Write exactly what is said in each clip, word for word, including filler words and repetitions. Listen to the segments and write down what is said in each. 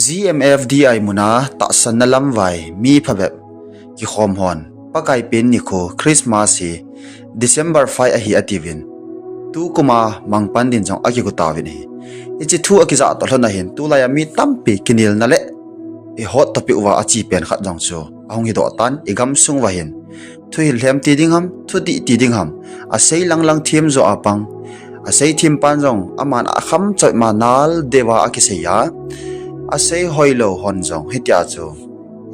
G M F D I muna tahsanna lamvai mi phabep kikhom hon Pakai pen nikho Christmas hi December five ahi atiuvin, tukuma mangpan din jong akigo tauvin ahi. Hiche thu akijah toh lhon ahin, tulai a mi tampi kinelna le i hot topic uva achi pen khat jong chu ahung hidoh tan, i gamsung uva hin thuhil lhem ti ding ham, thudih ti ding ham, asei langlang them jo a pang, asei them pan jong aman akham choi ma nal deuva akisei a, asei hoilou hon jong hitia chu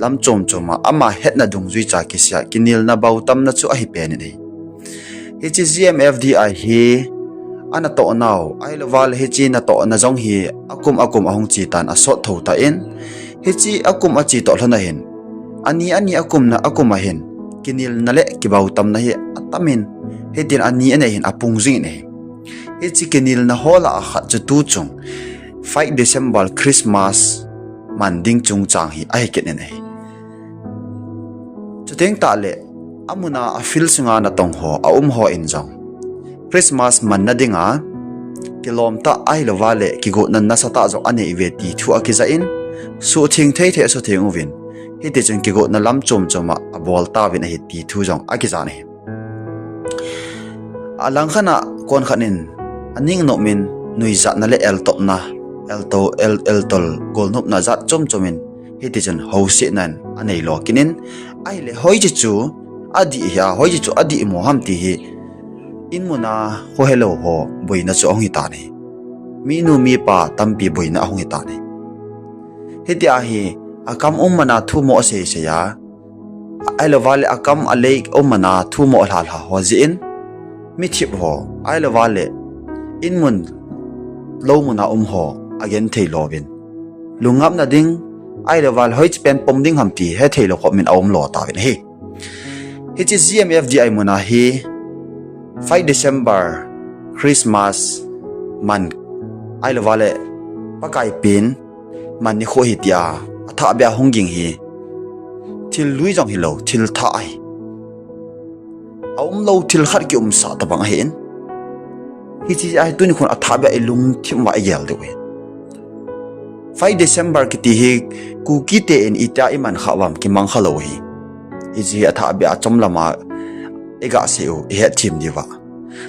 lam chom chom a ama hetna dungjui cha kisei a kinelna bautamna chu ahi pen in ahi. Hiche G M F D I hi anatoh nau, ahilouva le hiche natohna jong hi akum akum ahung che tan, asot tho tan, hiche akum ache toh lhon ahin, ani ani akumna akum ahin, kinelna le kibautamna hi atamin, hitin ani ani ahin apung jing in ahi. Hiche kinelna ho lah a khat chu tuchung five December Christmas man ding chungchang hi ahi kit in ahi. Chuteng tahle, amuna a field sunga natong ho, aum ho in jong Christmas manna dinga kilom tah ahilouva le kigotna nasatah jong anei uve ti thu akijah in, suhtheng thei thei asutheng uvin, hitichun kigotna lam chom chom a abol tauvin ahi ti thu jong akijah in ahi. Alangkhat a konkhat in aning nop in nuijatna le eltopna, elto, el, eltol golnopna jat chom chom in hitichun housetna in anei lo kit in, ahile hoiche chu adih hia, hoiche chu adih mo ham ti hi inmuna khohelou ho boina chu ahung hitan ahi. Minu mipa tampi boina ahung hitan ahi. Hitia hi akam um mana thumo asei sei a, ahilouva le akam alei um mana thumo alha lha ho jeh in, mithip ho, ahilouva le inmun lou muna um ho agenthei louvin, lungngapna ding, ahilouva le hoiche pen pom ding ham ti hethei lou khop in aum lo tauvin ahi. Hiche G M F D I muna hi five December Christmas man, ahilouva le Pakai pen man nikho ahi tia athahbeh a hung ging hi thil lui jong hilou, thil thah ahi. Aumlou thil khat kiumsah tobang ahin, hiche ahi tuni khun athahbeh a ilungthim uva igel diu ahi. Five December kiti hi Kuki ten itia iman kha uvam, kimang kha lou ahi. Hiche hi athahbeh a chomlam a iga sei u ihet them diuva.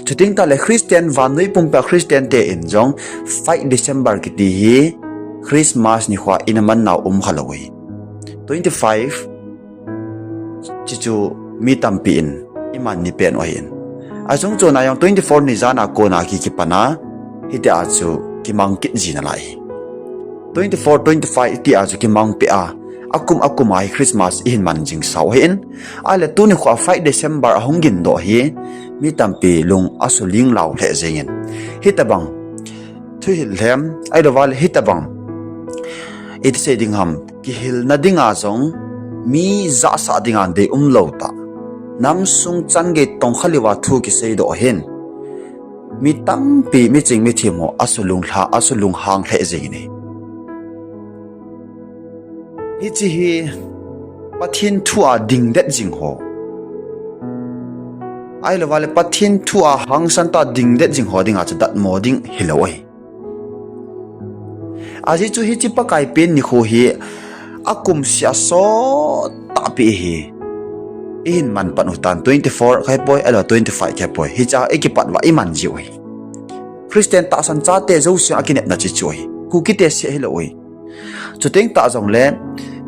Chuteng tahle Christian vannoi pumpi a Christian ten jong five December kiti hi Christmas nikho a ina man nau um kha lou ahi. Twenty five chuchu mi tampi in iman ni pen u ahin, achung chon a jong twenty four nijan a kona ki, kipan a hitia chu kimang kit ji nalai ahi. Twenty four, twenty five tia chu kimang peh a, akum akum a hi Christmas ihin man jing sau ahin, ahile tuni kho a five December ahung gindoh hi mi tampi lung asuling lau lheh jeng in, hitobang thuhil lhem, ahilouva le hitobang iti sei ding ham, kihilna dinga jong mi jahsah dinga dei umlou tah, namsung changei tongkha liuva thu kiseidoh hin mi tampi, miching mithem ho asulung lha, asulung hang lheh jeng in ahi. Hiche hi Pathen thu a dingdet jing ho, ahilouva le Pathen thu a hangsan tah a dingdet jing ho dinga chu datmo ding hilou ahi. Ajeh chu hiche Pakai pen nikho hi akum seh a sot tahpi hi ihin man pan u tan, twenty four kha hipoi, ahilouleh twenty five kha hipoi, hichea ikipat uva iman jiu ahi. Christian tahsan chate jousen akinepna chu chu ahi, Kukite seh hilou ahi. Chuteng tah jongle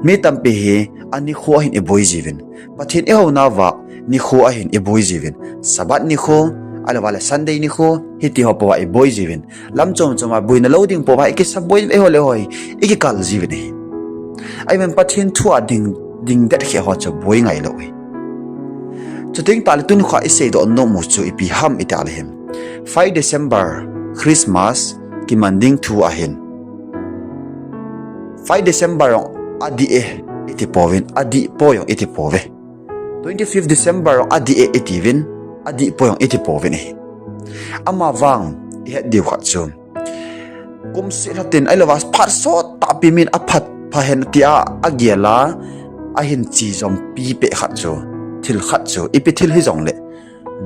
mi tampi hi anikho ahin iboi jiuvin, Pathen ihouna uva nikho ahin iboi jiuvin, Sabbath nikho, ahilouva le Sunday nikho, hiti ho pouva iboi jiuvin, lam chom chom a boina lou ding pouva ikisaboi, eiho le eiho ikikal jiuvin ahi. Ahivangin Pathen thu a ding, dingdet kheh ho chu boi ngailou ahi. Chuteng tahle tuni kho a iseidoh nom u chu ipi ham itia le hin, five December Christmas kiman ding thu ahin, five December jong adih e iti pouvin, adih poi jong iti pouve. Twenty fifth December jong adih e itiuvin, adih poi jong iti pouvin ahi. Amavang ihet diu khat chu, kum seh lha tin, ahilouva phat sot tahpi min aphat pha hen tia agel a, ahin che jompi peh khat chu, thil khat chu, ipi thil hijongle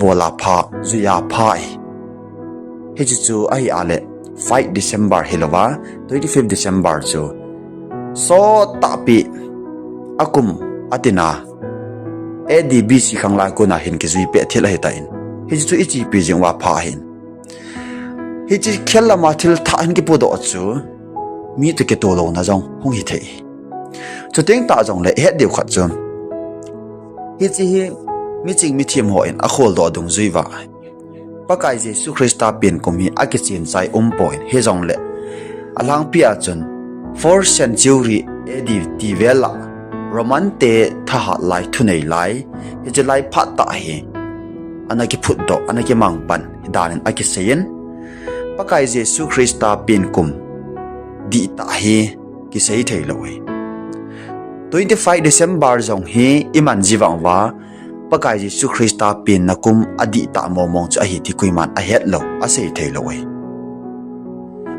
bol a pha, jui a pha ahi. Hiche chu ahi a le five December hilouva, twenty fifth December chu Sot tahpi akum atina A D B C khanglai kona hin kijui peh thil ahitan, hiche chu ichepi jing uva pha ahin. Hiche khel lama thil thah hin kipodoh chu mi toh kitoh louna jong hung hithei. Chuteng tah jongle ihet diu khat chu, hiche hi miching mithem hon akholdoh dungjui uva Pakai Jesu Christa pen kum hi akichen chai umpon, hijongle alhangpia chun fourth century A D ti vela Roman te thahat lai thunei lai, hiche lai phat tah hi ana kiphutdoh, ana kimang pan hidan in akiseiyin, Pakai Jesu Christa pen kum dihtah hi kisei theilou hi. Twenty five December jong hi iman ji vang uva, Pakai Jesu Christa penna kum adihtah mongmong chu ahi ti koiman ahetlou, asei theilou hi.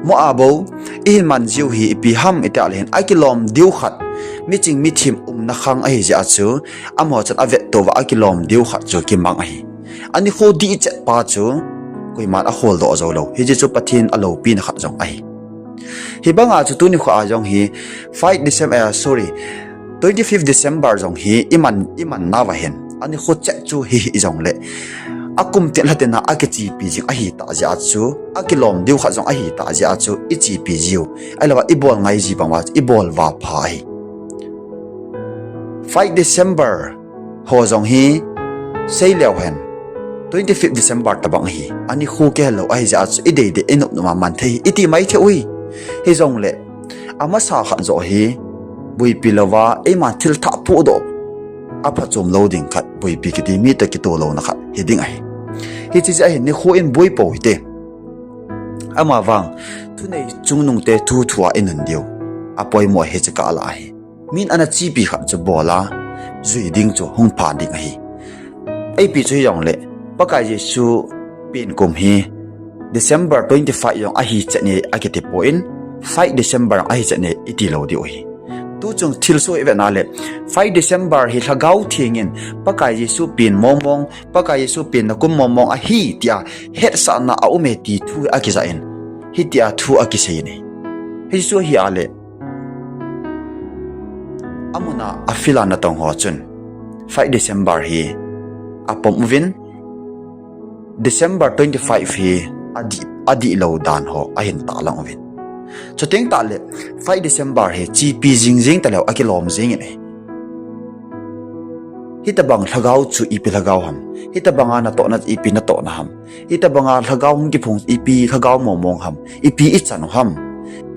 Mo abou, ihin man jiu hi ipi ham itile hin akilom diu khat, miching mithem umna khang ahijeh a chu, amaho chun avettoh uva akilom diu khat chu kimang ahi. Anikho dihchet pa chu koiman akholdoh joulou, hiche chu Pathen aloupina khat jong ahi. Hibanga chu tunikho a jong hi five December, eh, sorry, twenty fifth December jong hi iman, iman nauva hin anikho chet chu hihi jongle, akum tin lha tina akichepi jing ahitah jeh a chu, akilom diu khat jong ahitah jeh a chu ichepi jiu, ahilouva ibol ngai ji bang uva chu ibol uva pha ahi. Five December ho jong hi seileu hen, twenty fifth December tobang ahi, anikho kihel lou ahijeh a chu ideidei inopnop a man thei hi iti maithei uhi. Hijongle amasa khat joh hi boipi louva eiman thil thah pohdoh, aphachom lou ding khat, boipi kiti mi toh kitoh louna khat hiding ahi. Hiche jeh a hin nikho in boipou hite. Amavang thunei chungnungte thu thua inun diu apoimo ahi, hiche kah lah ahi. Min ana chepi khat chu bola jui ding chu hung pha ding ahi. Ipi chu hijongle, Pakai Jesu pen kum hi December twenty five jong ahichet ni akitipon, five December jong ahichet ni itilou diu ahi. Tuchung thilsoh ivetna le, five December hi Lhagao Theng in Pakai Jesu pen mongmong, Pakai Jesu penna kum mongmong ahi tia hetsahna aume ti thu akijah in, hitia thu akisei in ahi. Hiche chu ahile, amuna afield a natong ho chun five December hi apom uvin, December twenty five hi adih, adihlou dan ho ahin tahlang uvin. Chuteng tahle five December hi chepi jingjing taleu akilom jingin ahi. Hitobang Lhagao chu ipi Lhagao ham? Hitobanga natohna ipi natohna ham? Hitobanga Lhagao hung kiphong ipi Lhagao mongmong ham? Ipi ichan u ham?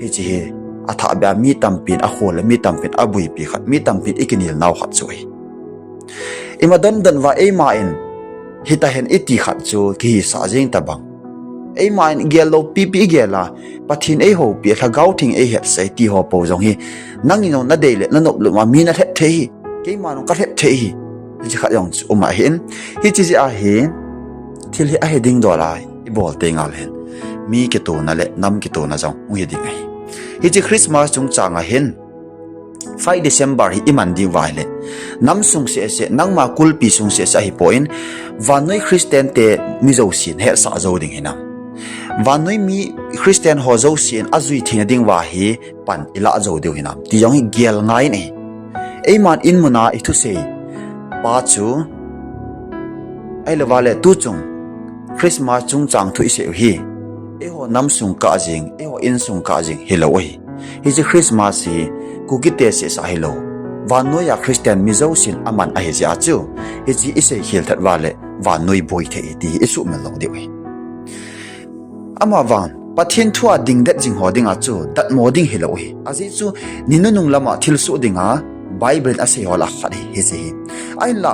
Hiche hi athahbeh a mi tampin akhol le mi tampin aboipi khat, mi tampin ikinel nau khat chu ahi. Ima dondon uva eiman hitahen iti khat chu kihisah jeng tobang, eiman gel lou pipi igel a, Pathen eihoupi, Lhagao Theng eihetsah tiho pou jong hi, nangin jong nadei le nanop lou ma mi nalhep thei hi, keiman jong kalhep thei hi, hiche khat jong chu um ahin. Hiche jeh a hi thil hi ahi ding dol a ibol tengle hin mi kitona le nam kitona jong hung hi ding ahi. Hiche Christmas chungchang a hin five December hi iman diu va ahile, nam sung sehseh, nangma kulpi sung sehseh ahipon, vannoi Christian te mi jousen hetsah jou ding hinam? Vannoi mi Christian ho jousen ajui theina ding uva hi pan ilah jou diu hinam ti jong hi gel ngai in ahi. Eiman inmuna ithusei pa chu, ahilouva le tuchung Christmas chungchang thu isei u hi eiho nam sung kah jeng, eiho insung kah jeng hilou ahi. Hiche Christmas hi Kukite sehseh hilou, vannoiya Christian mi jousen aman ahijeh a chu, hiche isei khel thet uva le vannoi boi thei ti hi isuhmil lou diu ahi. Amavang Pathen thua dingdet jing ho dinga chu datmo ding hilou ahi. Ajeh chu ni nunung lama thilsoh dinga Bible in asei ho lah a khat ahi hiche hi. Ahinla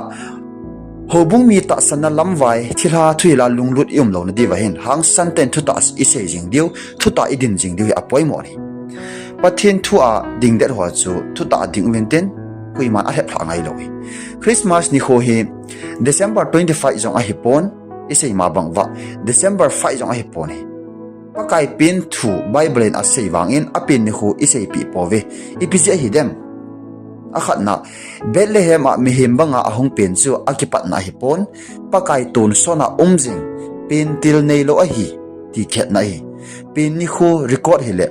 houbung mi tahsanna lamvai, thilha thuhila lunglut ium louna diuva hin hangsan tah in thutah isei jing diu, thutah idin jing diu hi apoimo ahi. Pathen thua dingdet ho chu thutah ding uvin tin, koiman alheplhah ngailou ahi. Christmas nikho hi December twenty five jong ahipon, isei ma bang uva December five jong ahipon ahi. Pakai pen thu Bible in asei vangin apen nikho iseipeh pouve. Ipi jeh ahi dem? Akhatna, Bethlehem a mihem banga ahung pen chu akipatna ahipon, Pakai tonsot a um jing, pen til neilou ahi ti kihetna ahi. Pen nikho record hile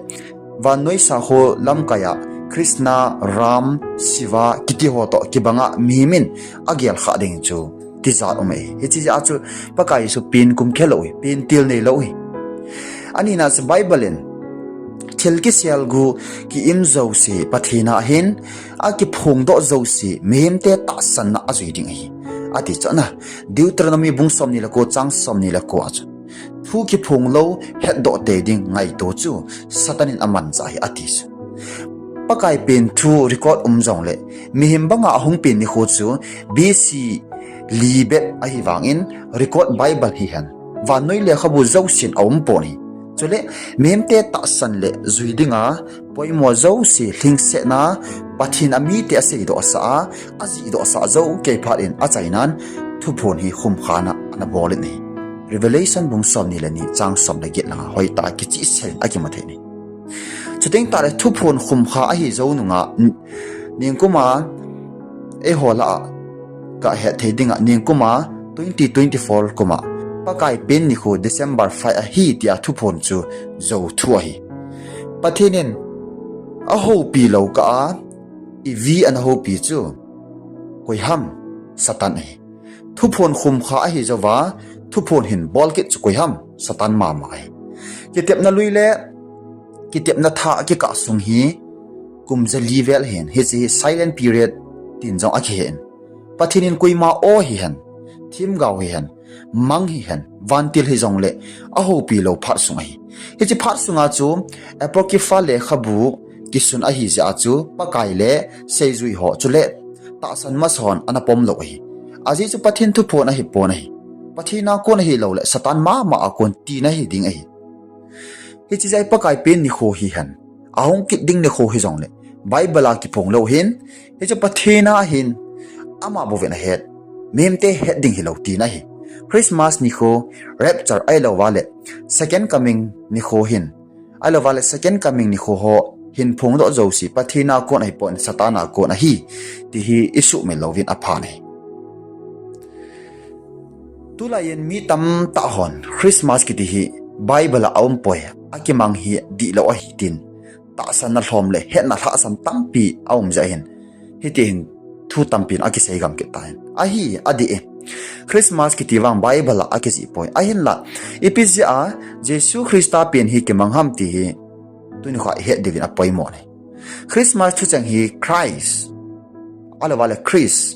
vannoi sakho lamkai a Krishna, Ram, Shiva kiti ho toh kibanga mihem in agel kha ding chu tijat um e. Hiche jeh a chu Pakai Jesu pen kumkhel lou hi, pen til nei lou hi. Anina chu Bible in thil kisel gu ki-im jouse Pathen a ahin, akiphong doh jouse mihemte tahsanna ajui ding ahi, ati chu ana. Deuteronomy bung somni le ko chang somni le ko a chu thu kiphong lou hetdoh tei ding ngaito chu Satan in amanchah ahi ati chu. Pakai pen thu record um jongle mihem banga ahung pen nikho chu B C li bep ahi vangin record Bible hihen vannoi lekhabu jousen aumpon ahi. Chule mihemte tahsan le jui dinga poimo jouse lhingsetna Pathen amite aseidoh sah a, ajihdoh sah jou kei phat in achainan thuphon hi khumkhana ana bol in ahi. Revelation bung somni le ni chang som le get langa hoitah a kichehsel in akimu thei in ahi. Chuteng tahle thuphon khumkha ahi jou nunga n-, ningkuma eiho lah a kahet thei dinga ningkuma twenty twenty-four kuma Pakai pen nikho December five ahi tia thuphon chu jou thu ahi. Pathen in ahoupi lou kah a ivi ana houpi chu koiham? Satan ahi. Thuphon khumkha ahi jouva thuphon hin bol kit chu koiham? Satan mama ahi. Kitepna lui le kitepna thah kikah sung hi kum jali vel ahin, hiche hi silent period tin jong akihen. Pathen in koima aw hihen, themgao hihen, mang hihen, vantil hijongle ahoupi lou phat sung ahi. Hiche phat sunga chu Apocrypha lekhabu kisun ahi jeh a chu Pakai le seijui ho chule tahsan masa hon ana pom lou ahi. Ajeh chu Pathen thuphon ahipon ahi. Pathen a kon ahiloule Satan mama a kon tina hiding ahi. Hiche jeh a Pakai pen nikho hihen, ahung kit ding nikho hijongle Bible a kiphong lou ahin, hichu Pathen a ahin, ama bouvin ahet, mihemte het ding hilou tina ahi. Christmas nikho, rapture ahilouva le second coming nikho hin, ahilouva le second coming nikho ho hin phongdoh jouse Pathen a kon ahipon Satan a kon ahi, ti hi isuhmil louvin apha ahi. Tulaiyin mi tamtah hon Christmas kiti hi Bible a aumpoi, akimang hi dihlou ahi tin tahsanna lhom le hetna lhahsam tampi aum jeh ahin, hiti hin thu tampin akisei gam kit tan ahi, adih e. Christmas kiti vang Bible a akijih poi, ahinla ipi jeh a Jesu Christa pen hi kimang ham ti hi tunikho ihet diuvin apoimo ahi. Christmas thucheng hi Christ, ahilouva le Chris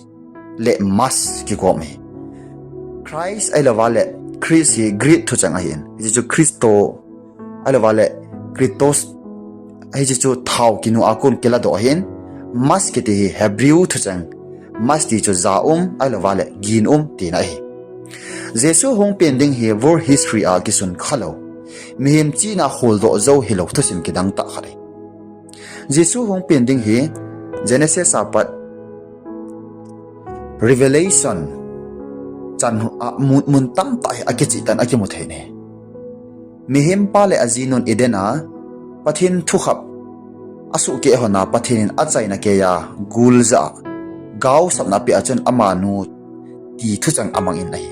le Mass kigom ahi. Christ ahilouva le Chris hi Greek thucheng ahin, hiche chu Christo, ahilouva le Christos, hiche chu thao kinu a kon kiladoh ahin, Mass kiti hi Hebrew thucheng, Mass ti chu ja um ahilouva le gin um tina ahi. Jesu hung pen ding hi world history a kisun khalou, mihem chihna kholdoh jou hilou thusim kidang tah khat ahi. Jesu hung pen ding hi Genesis a pat Revelation chan a mun, mun tamtah hi akichih tan akimu thei ahi. Mihem pa le ajinun Eden a Pathen thukhap asuhkeh hon a Pathen in achaina keiya gul jah a gaosapna apeh a chun amanu ti thucheng amang in ahi.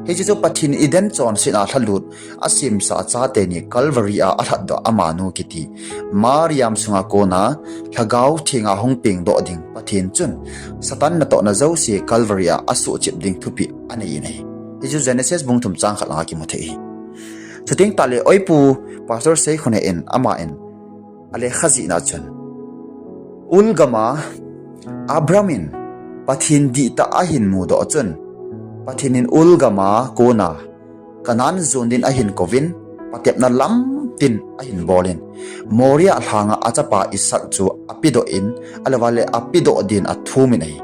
Hiche chu Pathen in Eden chonset a lhalut asemsa a chate ni Calvary a alhatdoh amanu kiti Mariam sunga kona Lhagao Thenga hung pengdoh ding Pathen chun Satan natohna jouse Calvary a asuhchip ding thupeh anei in ahi. Hichu Genesis bung thum chang khat langa kimu thei ahi. Chuteng tahle oipu Pastor Seikhone in ama in alekha jihna chun, Ul gama Abram in Pathen dihtah ahin mudoh chun, Pathen in Ul gama kona Canaan jon din ahin kouvin, patepna lam tin ahin bolin, Moria lhanga achapa Isaac chu apedoh in, ahilouva le apedoh din athumin ahi.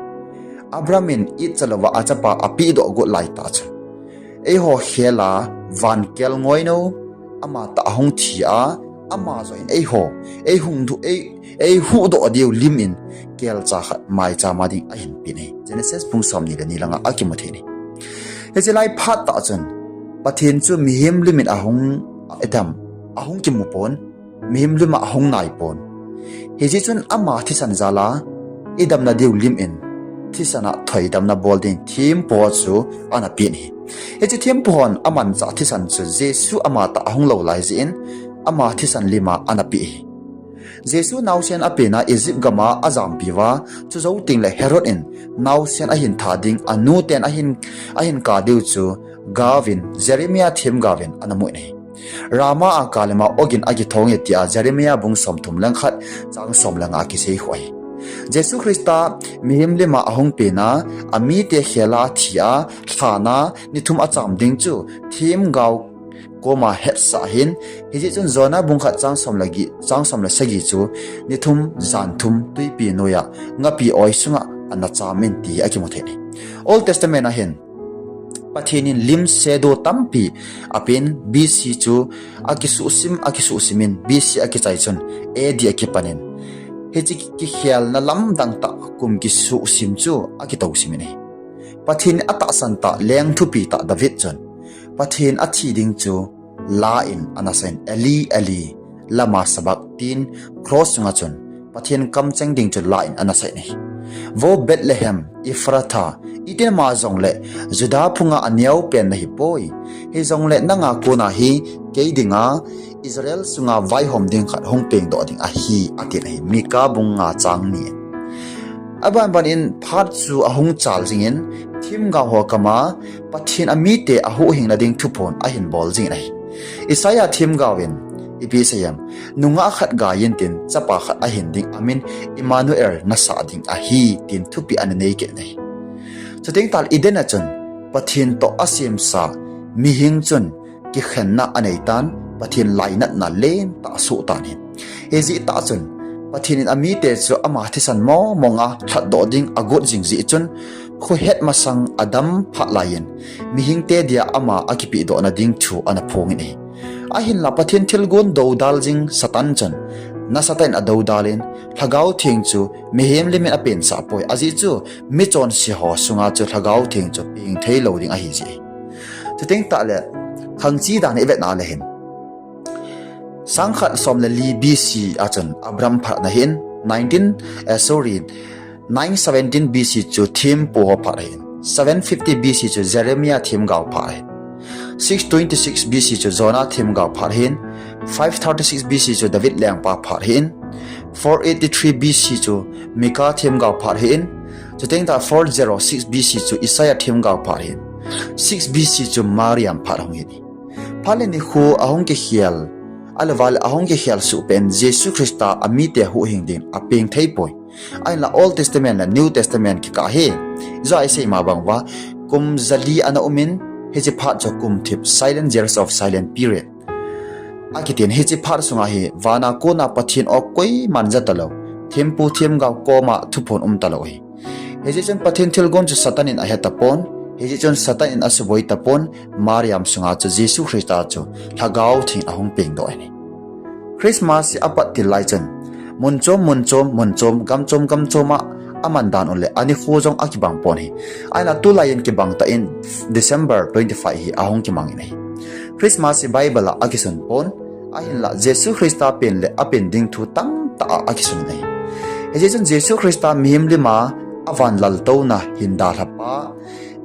Abram in itcha louva achapa apedoh got laitah chun, eiho khela van kelngoinou amatah ahung thi a, ama joh in eiho eihung du, ei, eihuhdoh diu lim in kelcha khat maicham a ding ahin pen ahi. Genesis bung somni le ni langa akimu thei ahi. Hiche lai phat tah chun Pathen chu mihem lim in ahung, idam, ahung kimu pon, mihem lim a ahung nai pon. Hijeh chun ama thisan jal a idamna diu lim in thisan a thoidamna bol ding thempu chu ana pen ahi. Hiche thempu hon amanchah thisan chu Jesu amatah ahung lou lai jeh in ama thisan lim a ana pe ahi. Jesu naosen apena Egypt gama ajampiuva, chujou tengle Herod in naosen ahin tha ding, anu ten ahin, ahin kap diu chu gauvin, Jeremiah themgaovin ana mu in ahi. Rama a kalima ogin akithong e tia Jeremiah bung somthum le khat chang som le nga a kisei khu ahi. Jesu Christa mihem lima ahung pena, amite khela athi a, lhana ni thum acham ding chu themgao koma hetsah ahin, hijeh chun Jonah bung khat chang som le gi, chang som le sagi chu ni thum jan thum twipi noiya ngapi oi sunga ana cham in ti akimu thei ahi. Old Testament a hin Pathen in lim shadow tampi apen, B C chu akisuhsim, akisuhsim in, B C akichai chun A D akipan in, hiche kikhelna lamdang tah kum kisuhsim chu akitousim in ahi. Pathen atahsan tah leng thupi tah David chun Pathen athi ding chu la in ana sah in, Eli, Eli, lama sabachthani, cross sunga chun Pathen kamcheng ding chu la in ana sah in ahi. Vo Bethlehem Ephrathah, itin ama jongle Judah phunga aneo pen nahi poi. Hijongle nanga kona hi kei dinga Israel sunga vaihom ding khat hung pengdoh ding ahi, atin ahi. Mika bung nga chang ni. Aban ban in phat chu ahung chal jingin, themgao ho kama Pathen amite ahuhhingna ding thuphon ahin bol jingin ahi. Isaiah themgaovin ipi asei em? Nungah khat gaiyin tin, chapa khat ahin ding, amin Emmanuel nasah ding ahi, tin thupeh ana nei kit in ahi. Chuteng tahle Eden a chun Pathen toh asemsa mihing chun kikhenna anei tan, Pathen lainatna lentah asoh tan ahi. Hijeh tah chun Pathen in amite chu ama thisan mong monga lhatdoh ding agot jing jeh chun, khohet masang Adam phat laiyin mihingte dia ama akipehdohna ding thu ana phongin ahi. Ahinla Pathen thilgon doudal jing Satan chun nasatah in adoudal in, Lhagao Theng chu mihem limin apensah poi, ajeh chu michonse ho sunga chu Lhagao Theng chu peng thei lou ding ahi jeh ahi. Chuteng tahle khangchi dan ivetna le hin, sangkhat som le li B C a chun Abraham phatna ahin, nineteen, eh, sorry, nine seventeen B C chu thempu ho phat ahin, seven fifty B C chu Jeremiah themgao phat ahin, six twenty-six B C chu Jonah themgao phat ahin, five thirty-six B C chu David lengpa phat ahin, four eighty-three B C chu Mika themgao phat ahin, chuteng tah four zero six B C chu Isaiah themgao phat ahin, six B C chu Mariam phat ahung ahin. Phat le nikho ahung kikhel, ahiloule ahung kikhel suh pen Jesu Christa amite huhhing ding apeng thei poi. Ahinla Old Testament le New Testament kikah hi ijou a isei ma bang uva, kum jali ana umin, hiche phat chu kum thip, silent years of silent period akitin, hiche phat sunga hi vana kona Pathen o koiman ja talou, thempu themgao koma thuphon um talou ahi. Hijeh chun Pathen thilgon chu Satan in ahe tapon, hijeh chun Satan in asuboi tapon, Mariam sunga chu Jesu Christa chu Lhagao Theng in ahung pengdoh ahi. Christmas hi apat til lai chun mun chom, mun chom, mun chom, gam chom, gam chom a aman dan u le anikho jong akibang pon ahi. Ahinla tulai in kibang tah in December twenty-five hi ahung kimang in ahi. Christmas hi Bible a akisun pon, ahinla Jesu Christa pen le apen ding thu tamtah a akisun in ahi. Hijeh chun Jesu Christa mihem lima avan laltouna hin dalhapa,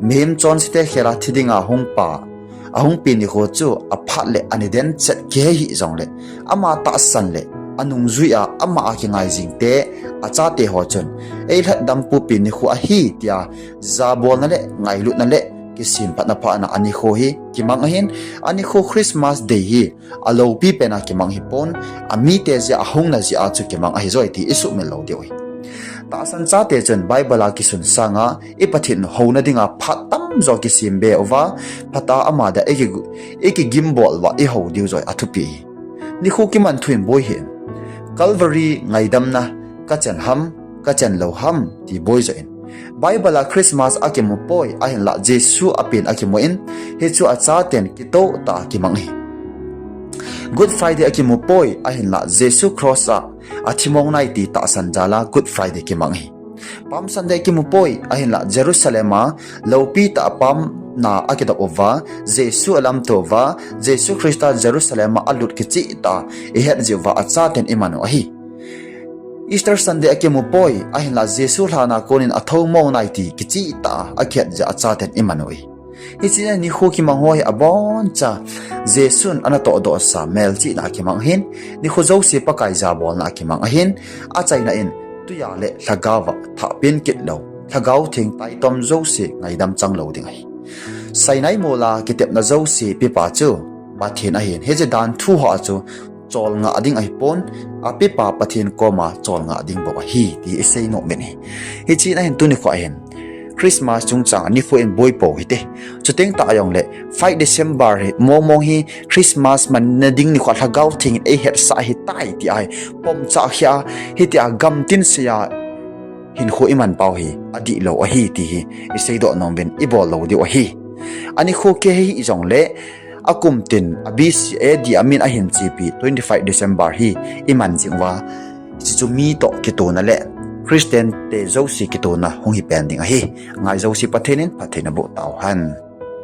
mihem chonsete khela thi dinga hung pa, ahung pe nikho chu aphat le ani den chet kihei hih jongle, ama tahsan le anungjui a ama a kingai jingte, achate ho chun, eilhatdampu pe nikho ahi tia jabolna le ngailutna le kisemphatna phatna anikho hi kimang ahin, anikho Christmas Day hi aloupi pena kimang hipon, amite jeh a ahungna jeh a chu kimang ahi joi ti isuhmil lou diu ahi. Tahsan chate chun Bible a kisun sanga i Pathen houna dinga phat tamjo kisem be uva, phat a ama dia iki, ikigimbol uva ihou diu joi athupi ahi. Nikho kiman thu in boi hih in, Calvary ngaidamna kachen ham, kachen lou ham ti boi joh in. Bible a Christmas akimu poi, ahinla Jesu apen akimu in, hichu achaten kitoh tah a kimang ahi. Good Friday akimu poi, ahinla Jesu cross a athimong nai ti tahsan jal a Good Friday kimang ahi. Palm Sunday akimu poi, ahinla Jerusalem a loupi tah a palm na akidop uva, Jesu alamto uva, Jesu Christa Jerusalem a alut kicheh tah a ihet jeh uva achaten iman u ahi. Easter Sunday akimu poi, ahinla Jesu lhana konin athou mong nai ti kicheh tah a akihet jeh a achaten iman u ahi. Hiche nikho kimang ho hi aboncha Jesun ana tohdohsa melchihna akimang ahin, nikho jouse Pakai jabolna akimang ahin, achaina in twiya le lhagaova thahpen kit lou, Lhagao Theng taitom jouse ngaidam chang lou ding ahi. Sinai mola kitepna jouse pepa chu Pathen ahin, hiche danthu hoa chu cholngah ding ahipon, apepa Pathen koma cholngah ding bou ahi ti isei nom in ahi. Hichea hin tuni khoa hin Christmas chungchang nikho in boipou hite. Chuteng tah jongle five December hi mongmong hi Christmas manna ding nikho Lhagao Theng in eihetsah ahitai ti ahi pomcha khia, hitia gamtin seija hinkho iman pau hi adihlou ahi ti hi iseidoh nom uvin ibol lou diu ahi. Anikho kihei hih jongle akumtin a B C A D a min ahin chepi twenty-five December hi iman jing uva, hiche chu mi toh kitona le Christian te jouse kitona hung hipen ding ahi. Ngai jouse Pathen in phatthei naboh tauhen.